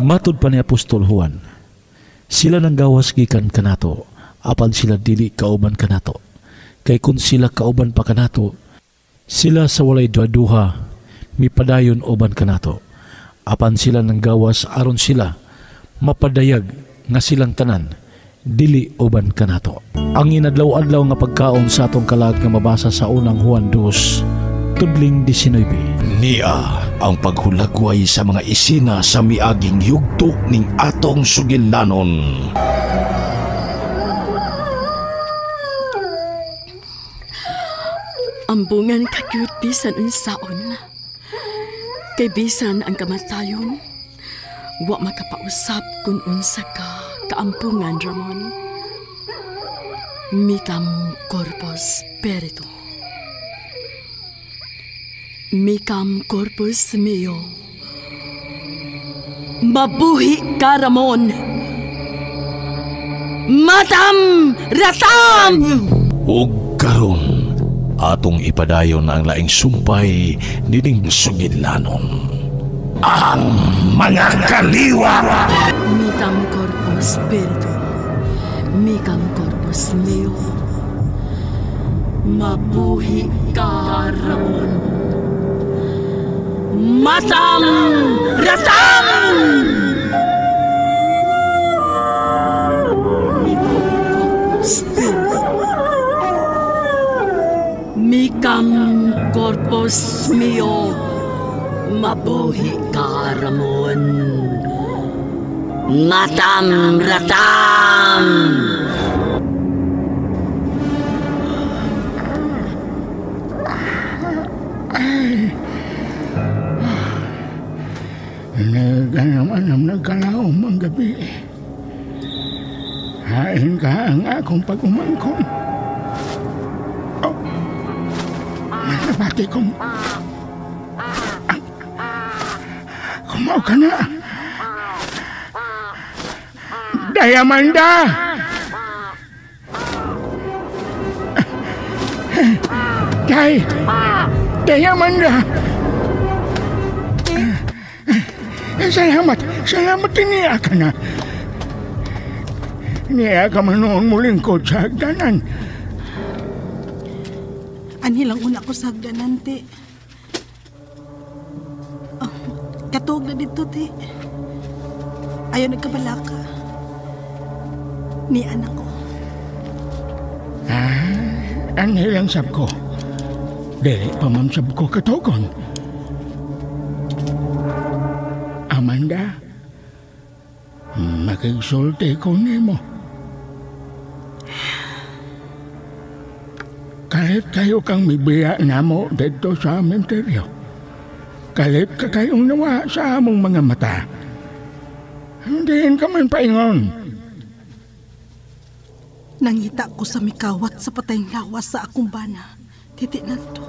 Matud pa ni Apostol Juan, sila nang gawas gikan kanato, apan sila dili kauban kanato. Kay kun sila kauban pa kanato, sila sa walay duha-duha mipadayon uban kanato. Apan sila nang gawas aron sila mapadayag nga silang tanan dili uban kanato. Ang inadlaw-adlaw nga pagkaon sa atong kalag nga mabasa sa unang Juan 2, tudling 19. Niya ang paghulagway sa mga isina sa miaging yugto ning atong sugilanon. Ambungan kagyud bisan unsaon. Kay bisan ang kamatayon, wa makapausap kun unsa ka kaampungan, Ramon. Mitam corpus spiritu. Mikam corpus meo. Mabuhi ka, Ramon. Matam ratam! Ug karon atong ipadayon ang laing sumpay nining sugilanon. Ang mga kaliwa! Mitam corpus spiritu. Mikam corpus meo. Mabuhi ka, Ramon. Matam! Ratam! Mikam corpus meo. Mabuhi ka, Ramon. Matam! Ratam! Naganamanam nagkalaom ang gabi. Hain ka ang akong pag-umangkon. Oh, manabati kong... Kumaw ka na. Diamanda! Day! Diamanda! Salamat! Salamat niya ka na. Niya ka man noon mulingkod sa hagdanan. Anhilang una ko sa hagdanan, te. Oh, katuog na dito, te. Ayaw nagkabalaka. Ni anak ko. Ah, anhilang sab ko. Dili pa man sab ko katugon. Amanda, makigsulti ko nimo. Kalit kayo kang mibiya namo dito sa sementeryo. Kalit ka kayong nawa sa among mga mata. Hindiin ka man paingon. Nangita ko sa mikawat sa patayng lawas sa akong bana. Titi na to.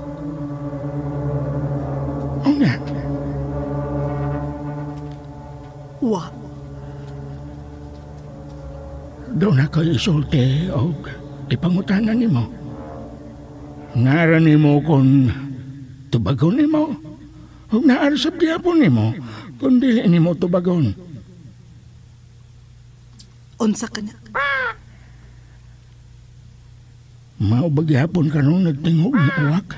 O nga. Wa. Doon ako isulti o ipangutanan nimo. Nara nimo kung tubagon nimo. O naara sa gihapon nimo kung dili nimo tubagon. Unsa ka na? Mao ba gihapon ka nung nagtingog na uwak?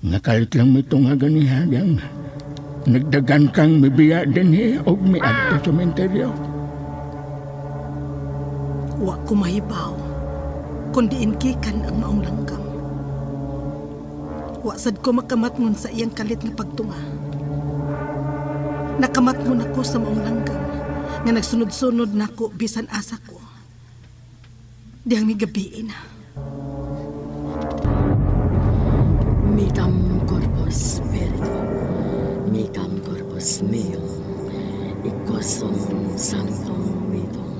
Nakalit lang mito nga ganiha diyang nagdagan kang mibiya dinhi og miadto sa sementeryo. Wa ko mahibaw kundi inkikan ang maong langgam. Wa sad ko makamatngon sa iyang kalit nga pagtunga. Nakamatngon ako sa maong langgam nga nagsunod-sunod nako bisan asa ko. Dihang migabi na. Mitam corpus spiritu. Micam corpus meum, icosum sanctum mitum.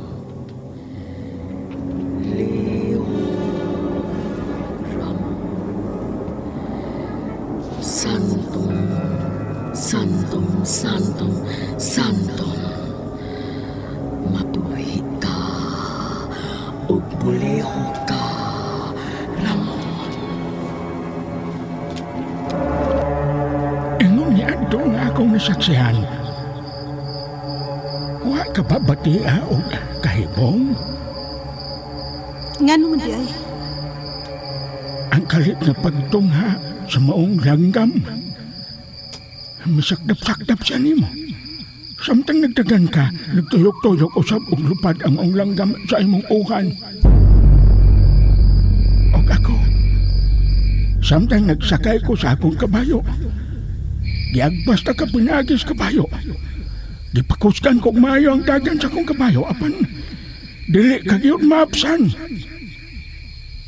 Leo Ramon. Sanctum, sanctum, sanctum, sanctum. Mabuhi ka, ug buliho ka, Ramon. Ingon niya nga akong nasaksihan. Wa ka ba batia o kahibong? Ngano man di ay? Ang kalit na pagtungha sa maong langgam. Masakdap-sakdap siya nimo. Samtang nagdagan ka, nagtuyok-tuyok usab og lupad ang maong langgam sa imong uhan. Og ako, samtang nagsakay ko sa akong kabayo, giagpas ta ka pinagis kabayo. Gipakusgan kog maayo ang dagan sa akong kabayo, apan dili ka gyud maabsan.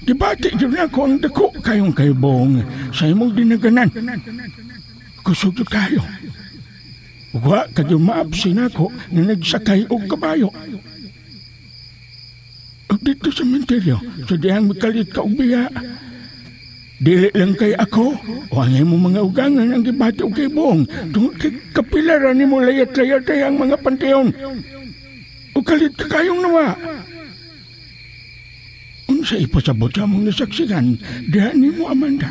Gibati gyud nako ang dako kayong kaybong sa imong dinaganan. Kusog gyud kayo. Wa ka gyud maabsin ako nga nagsakay og kabayo. Ug dito sa menteryo, sa dihang mikalit ka og biya, dili lang kay ako o ang imong mga ugangan ang gibati og kaybong tungod kay kapilaran nimo layat-layat ang mga panteon. O kalit ka kayong nawa. Unsa ipasabot sa among nasaksihan diha nimo, Amanda?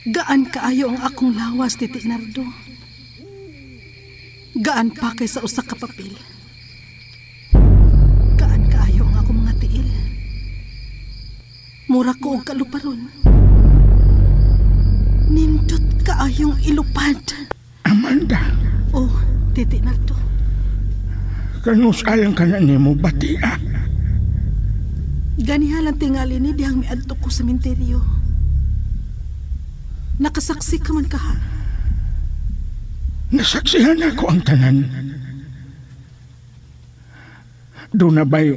Gaan kaayo ang akong lawas, Titi Nardo. Gaan pa kaysa usa ka papel. Gaan kaayo ang akong mga tiil. Mura ko og kaluparon. Nindot kaayong ilupad. Amanda. Oh, Titi Nardo. Kanusalan ka na nimo batia. Ganihalang tingali ni dihang miadto ko sa menteryo. Nakasaksi ka man kaha. Nasaksihan ako ang tanan. Doon na ba'y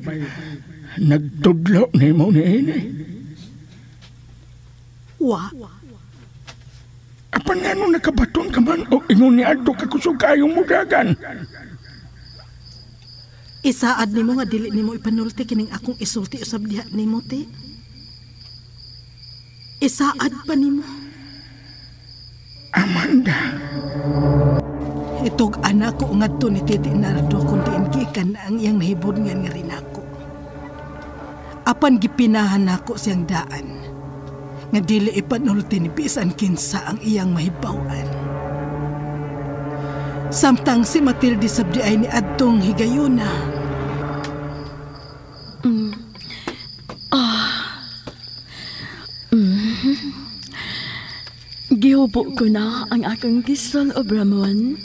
nagtudlo ni mo ni ini? Wa. Apan nga nung nakabaton ka man o ingon ni adto kakusog kayong mudagan? Isaad nimo nga dili nimo ipanulti kining akong isulti usab diha nimo, ti. Isaad pa nimo. Amanda. Itog anak ko ngadto ni Titi Nardo kung diin gikan na ang iyang nahibudngan nga rin ako. Apan gipinahan nako siyang daan nga dili ipanulti ni bisan kinsa ang iyang mahibaw-an. Samtang si Matilde sabdi ay ni adtong higayuna. Gihubo ko na ang akong gisol o Ramon.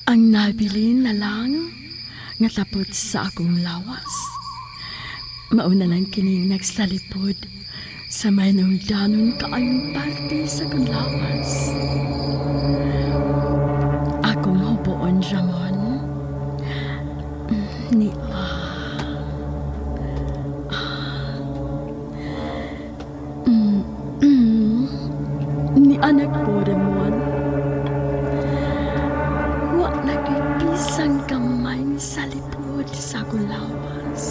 Ang nabilin na lang nga tapot sa akong lawas. Mauna lang kining nagsalipod sa may nungdanon kaayong parte sa akong lawas. Akong huboon, Ramon. Ni ni anak ko, Ramon. Wa nagpipisang kamay sa lipod sa akong lawas.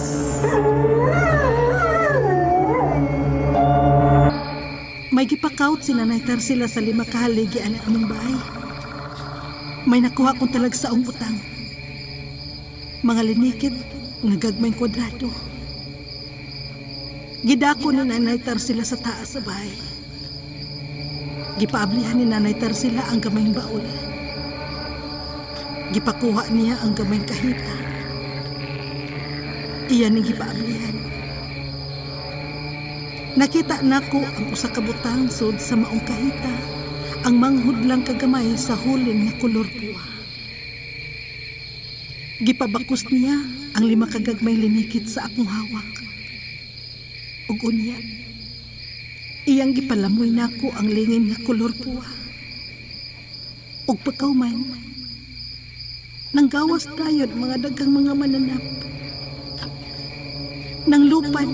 May gipakaut si Nanay Tarsila sa 5 kahaligi ang among bahay. May nakuha kong talagsaong butang. Mga linikit nga gagmayng kwadrado. Gidako ni Nanay Tarsila sa taas sa bahay. Gipaablihan ni Nanay Tarsila ang gamayng baol. Gipakuha niya ang gamayng kahita. Iyan ang gipaablihan. Nakita nako ang usa ka butang sud sa maong kahita, ang manghud lang kagamay sa hulin nga kolor puwa. Gipabakos niya ang 5 kagagmay linikit sa akong hawak. Ug unya, iyang gipalamoy nako ang lingin nga kolor puwa. Ug pagkauman, nanggawas dayon mga daghang mga mananap. Nang lupad,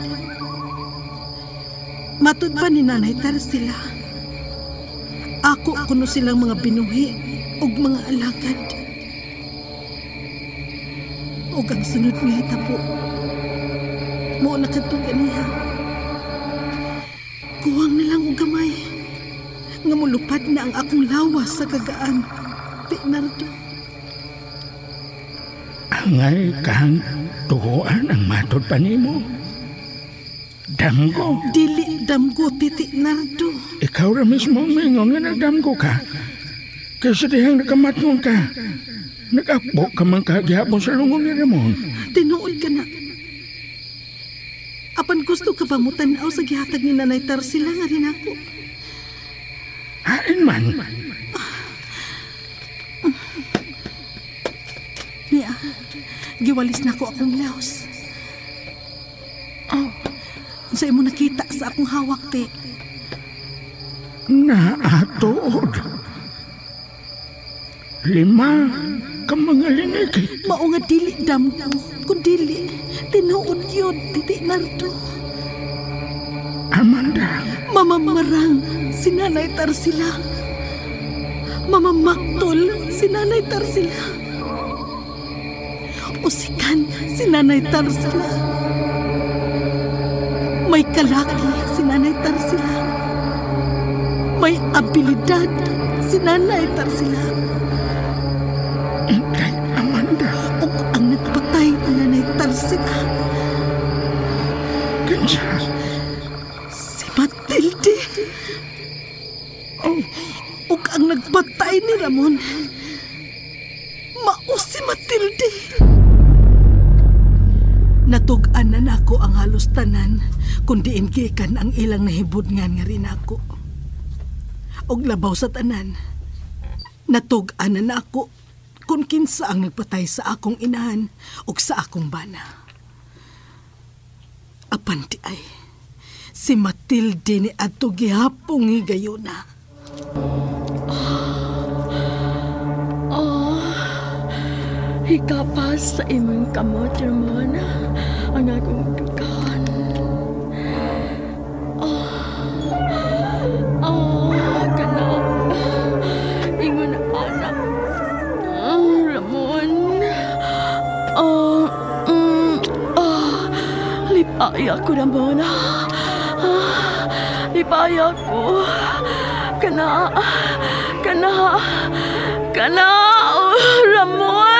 matud pa ni Nanay Tarsila. Ako kuno silang mga binuhi ug mga alagad. Ug ang sunod nga hitabo, mao na kadtong ganiha. Kuwang na lang og gamay nga mulupad na ang akong lawas sa kagaan. Ti Nardo. Angay kang tuhuan ang matod pa nimo. Damgo. Dili damgo, Titi Nardo. Ikaw ra mismo ang mingon nga nagdamgo ka. Kaysa dihang nakamatngon ka. Nag-akbo ka man kagihapon sa lungon ni Ramon. Tinuod ka na. Apan gusto ka ba mo tanaw sa gihatag ni Nanay Tarsila nga rin ako? Hain man. Niya, giwalis na ko akong laos. Oh, unsa imo nakita sa akong hawak, te? Naatuod. 5 ka mga linig. Mao nga dili damgo, kun dili tinuod yun, Titi Nardo. Amanda. Mamamarang si Nanay Tarsila. Mamamaktol si Nanay Tarsila. Usikan si Nanay Tarsila. May kalaki si Nanay Tarsila. May abilidad si Nanay Tarsila. Intay, Amanda. Ug ang nagpatay ni Nanay Tarsila. Kinsa? Si Matilde. Oh. Ug ang nagpatay ni Ramon, mao si Matilde. Natug-an na nako ang halos tanan kung diin gikan ang ilang nahibudngan nga rin ako. Og labaw sa tanan, natug-an na nako kung kinsa ang nagpatay sa akong inahan ug sa akong bana. Apan di ay, si Matilde ni adto gihapong higayuna. Oh, hikapas sa imong kamot, Ramon, ang akong dugan. Oh, kana. Ingon anak. Ramon. Lipaya ko, Ramon. Lipaya ko. Kana. Kana. Kana. Oh, Ramon.